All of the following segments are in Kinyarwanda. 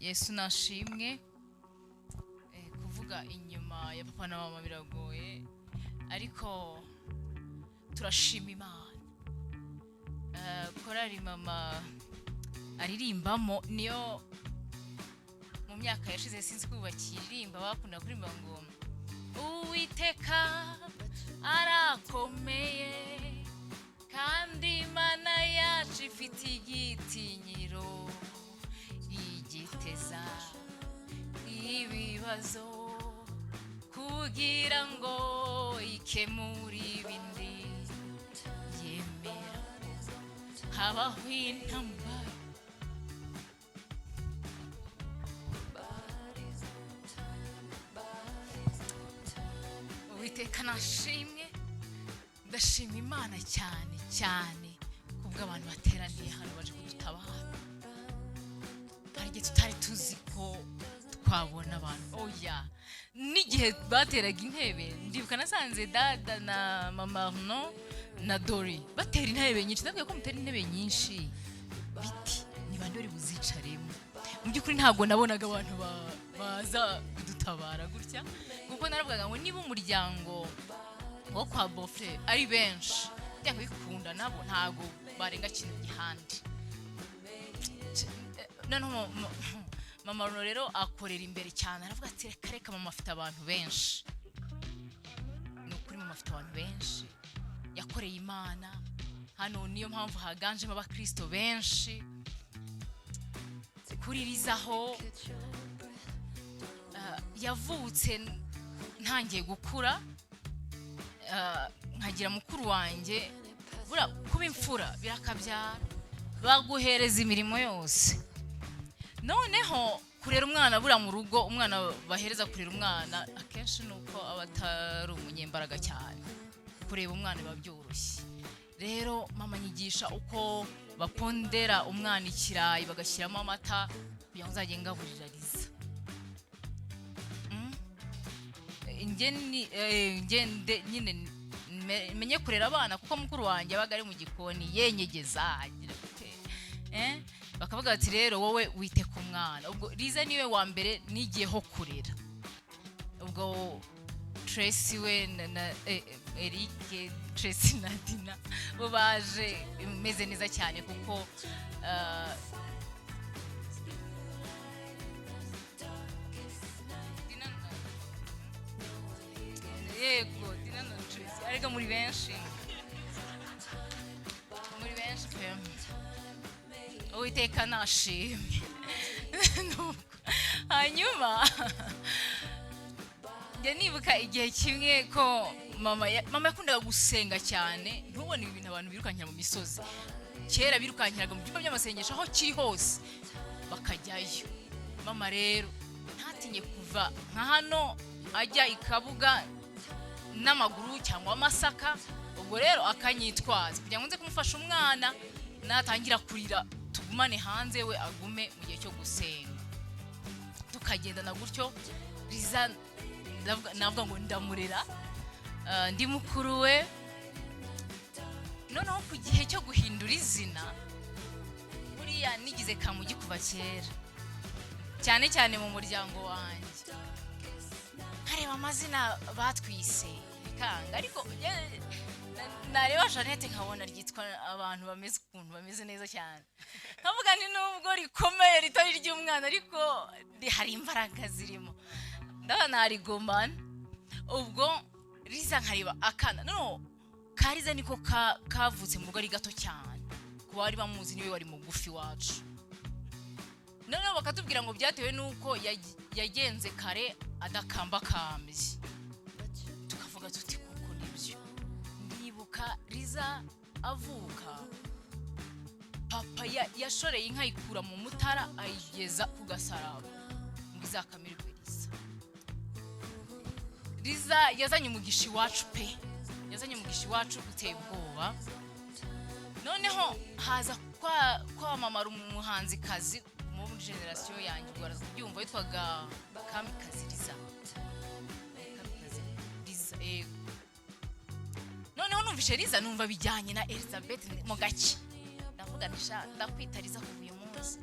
Yesu nashimwe. Kuvuga inyuma ya papa na mama biragoye, ariko turashima Imana. Korali mama aririmbamo niyo mu myaka yashize, sinzi ko bakiririmba, bakunda kuririmba ngo "Uwiteka arakomeye kandi Imana yacu ifite igitinyiro, igiteza ibibazo kugira ngo ikemure ibindi, yemera ko habaho intambara." Uwiteka nashimwe. Ndashima Imana cyane cyane kubw'abantu bateraniye hano baje kudutabara. Hari igihe tutari tuzi ko twabona abantu, oya. N'igihe bateraga intebe, ndibuka nasanze dada na mama Arnaud na Dori batera intebe nyinshi. Ndabwiye ko mutera intebe nyinshi biti ni bande bari buzicaremo? Mu by'ukuri ntabwo nabonaga abantu baza kudutabara gutya, kuko naravugaga ngo niba umuryango wo kwa beau-frère ari benshi, byanga bikunda nabo ntabwo barenga kino gihande. Noneho mama Runo rero akorera imbere cyane, aravuga ati: "Reka reka, mama afite abantu benshi." Ni ukuri, mama afite abantu benshi yakoreye Imana hano, niyo mpamvu haganjemo abakristo benshi. Kuririzaho yavutse ntangiye gukura, nkagira mukuru wanjye. Buriya kuba imfura birakabyara, baguhereza imirimo yose. Noneho kurera umwana, buriya mu rugo umwana bahereza kurera umwana akenshi ni uko aba atari umunyembaraga cyane, kureba umwana biba byoroshye. Rero mama nyigisha uko bapondera umwana ikirayi, bagashyiramo amata kugira ngo nzajye ngaburira Riza. Njye nyine menye kurera abana, kuko mukuru wanjye yabaga ari mu gikoni yenyegeza, agira gute, eh? Bakavuga bati: "Rero wowe wite ku mwana." Ubwo Riza niwe wa mbere nigiyeho kurera. Ubwo Tracy we na Eric, Tracy na Dina bo baje meze neza cyane, kuko Dina yego, Dina na Tracy, ariko muri benshi, muri benshi pe. Uwiteka nashimye. Nuko, hanyuma njya nibuka igihe kimwe ko mama yakundaga gusenga cyane. Ntubone ibintu abantu birukankira mu misozi. Kera birukankiraga mu byumba by'amasengesho, aho kiri hose bakajyayo. Mama rero ntatinye kuva nka hano ajya i Kabuga n'amaguru cyangwa Amasaka. Ubwo rero akanyitwaza kugira ngo nze kumufasha umwana natangira kurira, tugumane hanze, we agume mu gihe cyo gusenga, tukagendana gutyo. Riza navuga ngo ndamurera. Ndi mukuru we. Noneho ku gihe cyo guhindura izina, buriya nigize Kamugi kuva kera, cyane cyane mu muryango wanjye, nkareba amazina batwise bikanga, ariko nareba Jeannette nkabona ryitwa abantu bameze ukuntu, bameze neza cyane, nkavuga ni nubwo rikomeye ritari iry'umwana, ariko hari imbaraga zirimo, ndabona narigumana. Ubwo Riza nkareba akana no kariza niko kavutse mu rugo ari gato cyane. Ku bari bamuzi, niwe wari mugufi wacu. Noneho bakatubwira ngo byatewe n'uko yagenze kare adakambakambye, tukavuga tuti kuko nibyo. Ndibuka Riza avuka, papa yashoreye inka ayikura mu Mutara ayigeza ku Gasaraba ngo izakamirwe Riza. Riza yazanye umugisha iwacu pe, yazanye umugisha iwacu uteye ubwoba. Noneho haza kwamamara umuhanzikazi muri génération yanjye, ubwo baraza kubyumva, witwaga Kamikazi Liza. Kamikazi Liza, yego. Noneho numvishe Liza, numva bijyanye na Elizabeth mu gake, ndavuga nti: "Sha, ndakwita Liza kuva uyu munsi."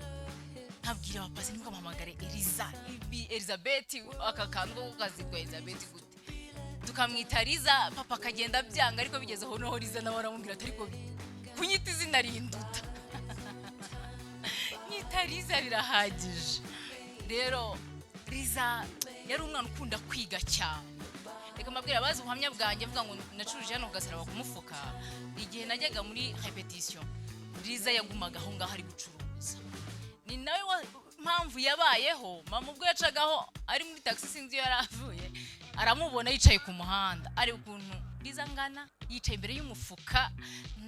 Nkabwira abapasi, ntimukamuhamagare Eliza, ibi Elizabeth, aka kantu ko kazitwa Elizabeth gute? Tukamwita Liza. Papa akagenda abyanga, ariko bigeze aho noneho Liza nawe aramubwira ati: "Ariko kunyita izina rinduta, nyita Liza birahagije." Rero Liza yari umwana ukunda kwiga cyane. Reka mbabwira, abazi ubuhamya bwanjye, mvuga ngo nacuruje hano ku Gasaraba ku mufuka. Igihe najyaga muri répétition, Liza yagumaga aho ngaho ari gucuruza. Ni nawe mpamvu yabayeho. Mama ubwo yacagaho ari muri taxi, sinzi iyo yari avuye, aramubona yicaye ku muhanda, areba ukuntu Liza angana yicaye imbere y'umufuka,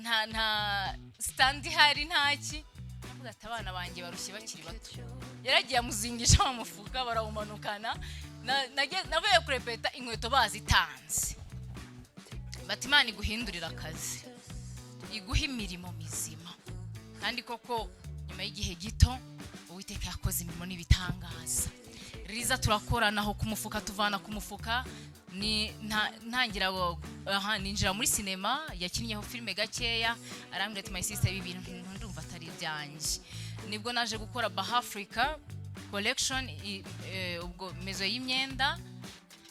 nta stand ihari, ntaki. Aravuga ati: "Abana banjye barushye bakiri bato." Yaragiye amuzingisha mu mufuka, barawumanukana. Navuye kurepeta inkweto bazitanze, bati: "Imana iguhindurira akazi, iguha imirimo mizima." Kandi koko nyuma y'igihe gito Uwiteka yakoze imirimo n'ibitangaza. Riza turakorana aho ku mufuka, tuvana ku mufuka, ni ntangira aha ninjira muri sinema. Yakinnyeho filime gakeya, arambwira ati: "My sister, ibi bintu ndumva atari ibyanjye." Nibwo naje gukora Baha Africa Collection, ubwo maison y'imyenda.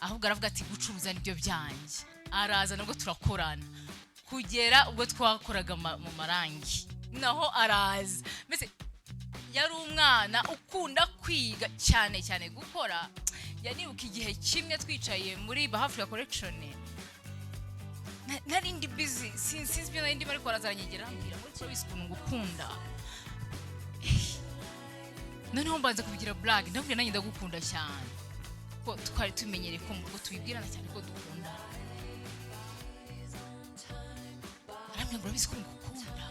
Ahubwo aravuga ati: "Gucuruza nibyo byanjye." Araza nabwo turakorana kugera ubwo twakoraga mu marangi, naho araza. Mbese yari umwana ukunda kwiga cyane cyane gukora. Yanibuka igihe kimwe twicaye muri Baha Africa Collection, nari ndi busy, sinzi ibyo nari ndimo, ariko araza aranyegera, arambwira ngo: "Urabizi ukuntu ngukunda?" Noneho mbanza kubigira blague, ndamubwira: "Nanjye ndagukunda cyane," ko twari tumenyereye ko mu rugo tubibwirana cyane ko dukundana. Arambwira ngo: "Urabizi ko ngukunda?"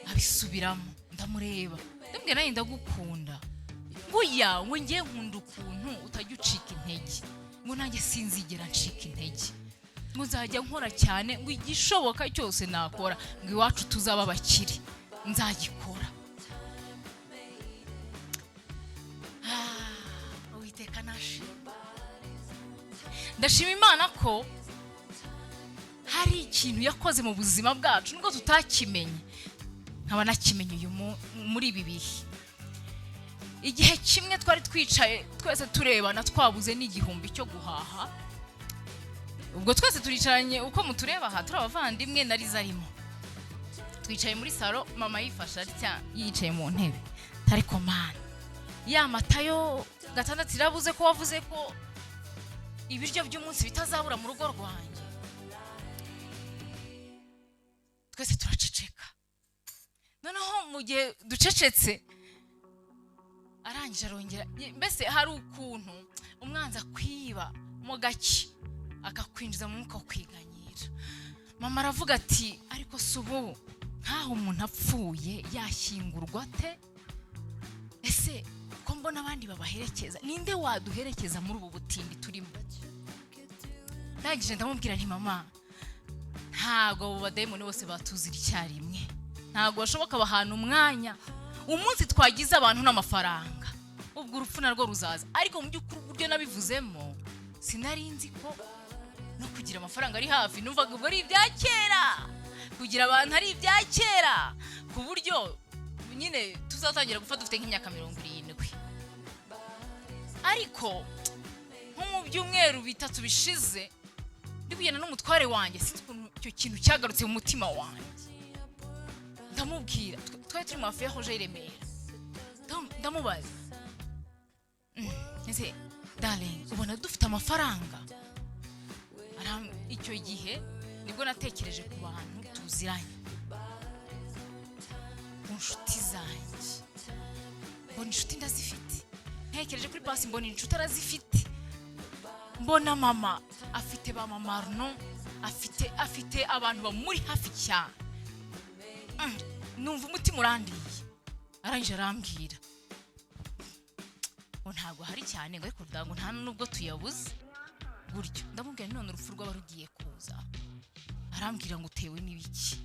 Abisubiramo, ndamureba, ndamubwira: "Nanjye ndagukunda." Ngo: "Ya," ngo, "ngiye nkunda ukuntu utajya ucika intege," ngo, "nanjye sinzigera ncika intege," ngo, "nzajya nkora cyane," ngo, "igishoboka cyose nakora ngo iwacu tuzaba abakire nzagikora." Ah, Uwiteka nashima. Ndashima Imana ko hari ikintu yakoze mu buzima bwacu nubwo tutakimenye, nkaba nakimenye uyu muri ibi bihe. Igihe kimwe twari twicaye twese turebana, twabuze n'igihumbi cyo guhaha. Ubwo twese turicaranye uko mutureba aha, turi abavandimwe na Liza arimo, twicaye muri salo, mama yifashe atya yicaye mu ntebe. Ariko mana ya Matayo 6 irabuze, ko wavuze ko ibiryo by'umunsi bitazabura mu rugo rwanjye. Twese turaceceka. Noneho mu gihe ducecetse, arangije arongera, mbese hari ukuntu umwanzi akwiba mo gake, akakwinjiza mu mwuka wo kwiganyira. Mama aravuga ati: "Ariko si ubu nk'aho umuntu apfuye yashyingurwa ate? Ese ko mbona abandi babaherekeza, ninde waduherekeza muri ubu butindi turimo?" Ndangije ndamubwira nti: "Mama, ntabwo abo badayimoni bose batuzira icyarimwe, ntabwo bashoboka bahana umwanya. Umunsi twagize abantu n'amafaranga, ubwo urupfu narwo ruzaza." Ariko mu by'ukuri uburyo nabivuzemo, sinari nzi ko no kugira amafaranga ari hafi. Numvaga ubwo ari ibya kera, kugira abantu ari ibya kera, ku buryo nyine tuzatangira gupfa dufite nk'imyaka 70. Ariko nko mu byumweru 3 bishize, ndi kugenda n'umutware wanjye, sinzi ukuntu icyo kintu cyagarutse mu mutima wanjye. Ndamubwira, twari turi mu hafi ya hoje i Remera. Ndamubaza: Ese darling, ubona dufite amafaranga?" Icyo gihe nibwo natekereje ku bantu tuziranye, ku nshuti zanjye, mbona inshuti ndazifite. Ntekereje kuri pasi, mbona inshuti arazifite. Mbona mama afite ba mama Arno, afite abantu bamuri hafi cyane. Numva umutima urandiye. Arangije arambwira ngo ntabwo hari cyane, ngo ariko ngo nta nubwo tuyabuze gutyo. Ndamubwira: "None urupfu rwaba rugiye kuza?" Arambwira ngo: "Utewe n'ibiki?"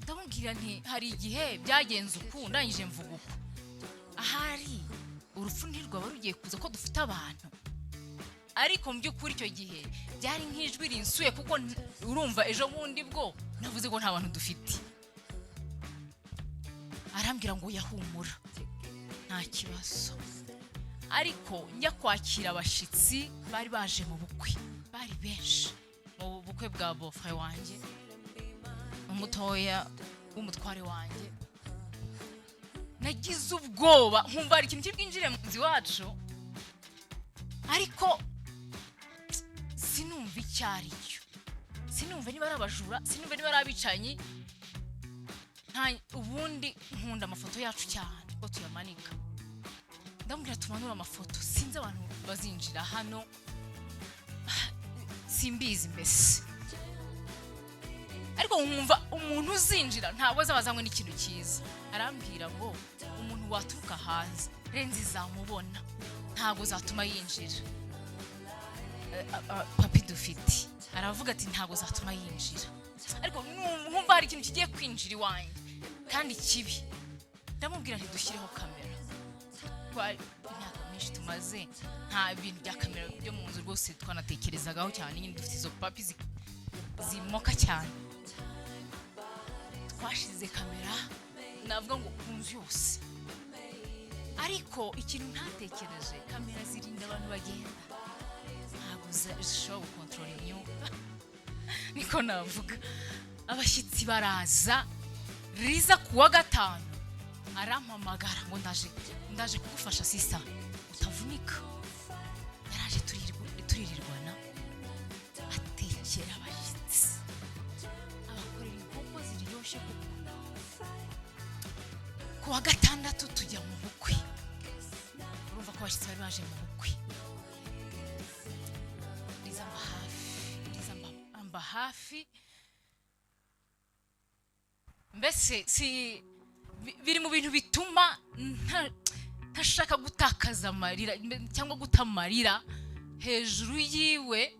Ndamubwira nti: "Hari igihe byagenze uku." Ndangije mvuga uku: "Ahari urupfu ntirwaba rugiye kuza ko dufite abantu?" Ariko mu by'ukuri icyo gihe byari nk'ijwi rinsuye, kuko urumva ejo bundi bwo navuze ko nta bantu dufite. Arambwira ngo: "Yahumura." Nta kibazo. Ariko njya kwakira abashyitsi bari baje mu bukwe, bari benshi, mu bukwe bwa beau-frère wanjye, umutoya w'umutware wanjye, nagize ubwoba, nkumva hari ikintu kiri bwinjire mu nzu iwacu, ariko sinumva icyo ari cyo, sinumva niba ari abajura, sinumva niba ari abicanyi. Ubundi nkunda amafoto yacu cyane ko tuyamanika. Ndamubwira tumanure amafoto, sinzi abantu bazinjira hano, simbizi mbese, ariko nkumva umuntu uzinjira ntabwo azaba azanywe n'ikintu cyiza. Arambwira ngo umuntu waturuka hanze renzi izamubona, ntabwo zatuma yinjira. Papi dufite aravuga ati ntabwo zatuma yinjira, ariko nkumva hari ikintu kigiye kwinjira iwanjye kandi kibi. Ndamubwira nti dushyireho kamera. Imyaka myinshi tumaze nta bintu bya kamera byo mu nzu rwose twanatekerezagaho cyane nyine, dufite izo papi zimoka cyane. Twashize kamera, navuga ngo ku nzu yose, ariko ikintu ntatekereje, kamera zirinda abantu bagenda, ntabwo zishobora gukontorora imyuka, niko navuga. Abashyitsi baraza, Riza ku wa gatanu arampamagara ngo ndaje, ndaje kugufasha sister, utavunika. Yaraje turirirwana, atekera abashyitsi, abakorera inkoko ziryoshye koko. Ku wa gatandatu tujya mu bukwe. Urumva ko abashyitsi bari baje mu bukwe. Riza amba hafi, Riza amba hafi. Mbese si biri mu bintu bituma ntashaka gutakaza amarira cyangwa guta amarira hejuru yiwe,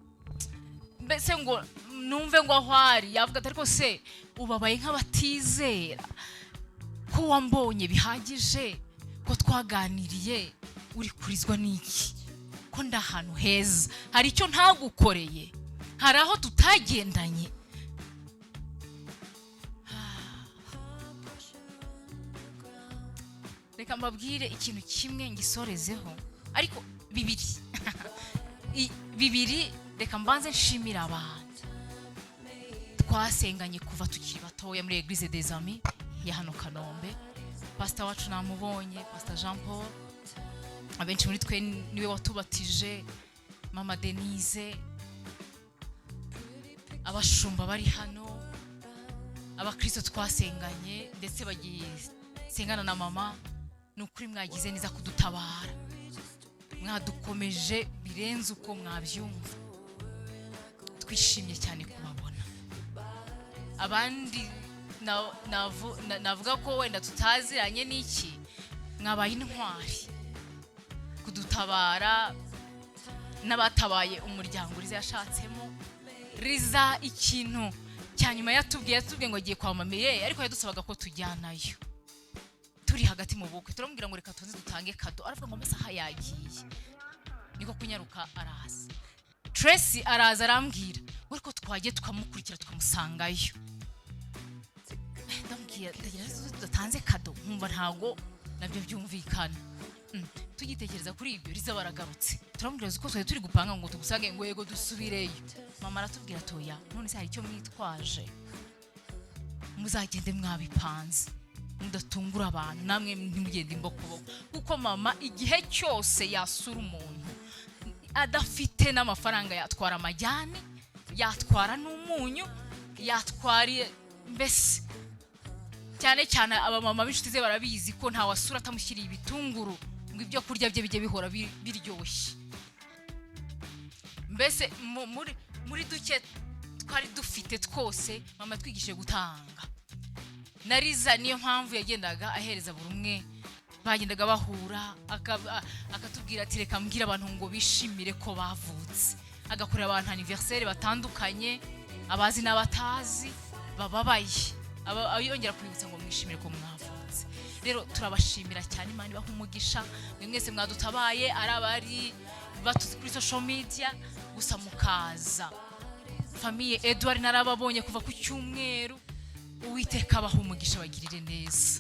mbese ngo numve ngo aho ari yavuga ati ariko se ubabaye nk'abatizera, ko wambonye bihagije, ko twaganiriye, uri kurizwa n'iki, ko ndi ahantu heza, hari icyo ntagukoreye, hari aho tutagendanye? Reka mbabwire ikintu kimwe ngisorezeho, ariko bibiri. Bibiri. Reka mbanze nshimire abantu twasenganye kuva tukiri batoya muri Eglise des Amis ya hano Kanombe. Pastor wacu namubonye, Pastor Jean Paul, abenshi muri twe niwe watubatije, Mama Denise, abashumba bari hano, abakristo twasenganye ndetse bagisengana na mama, ni ukuri mwagize neza kudutabara, mwadukomeje birenze uko mwabyumva. Twishimye cyane kubabona. Abandi navuga ko wenda tutaziranye n'iki, mwabaye intwari kudutabara n'abatabaye umuryango Riza yashatsemo. Riza ikintu cya nyuma yatubwiye ngo agiye kwa mamiye, ariko yadusabaga ko tujyanayo. Turi hagati mu bukwe turamubwira ngo reka tuze dutange cadeau, aravuga ngo amasaha yagiye, niko kunyaruka araza. Tracy araza arambwira ngo ariko twagiye tukamukurikira tukamusangayo. Ndamubwira ndagira ngo tudatanze cadeau, nkumva ntago nabyo byumvikana. Tugitekereza kuri ibyo, Riza baragarutse, turamubwira uko twari turi gupanga ngo tugusange, ngo yego dusubireyo. Mama aratubwira toya, none se hari icyo mwitwaje? Muzagende mwabipanze, mudatungura abantu, namwe ntimugende imbokoboko, kuko mama igihe cyose yasura umuntu adafite n'amafaranga, yatwara amajyani, yatwara n'umunyu, yatwara mbese. Cyane cyane abamama b'inshuti ze barabizi ko nta wasura atamushyiriye ibitunguru ngo ibyo kurya bye bijye bihora biryoshye. Mbese muri duke twari dufite twose, mama twigishije gutanga. Na Riza niyo mpamvu yagendaga ahereza buri umwe bagendaga bahura, akatubwira ati reka mbwire abantu ngo bishimire ko bavutse, agakorera abantu anniversaire batandukanye, abazi n'abatazi bababaye, yongera kubibutsa ngo mwishimire ko mwavutse. Rero turabashimira cyane, Imana ibaha umugisha mwe mwese mwadutabaye, ari abari batuzi kuri social media gusa mukaza. Famille Edouard narababonye kuva ku cyumweru, Uwiteka abaha umugisha, bagirire neza.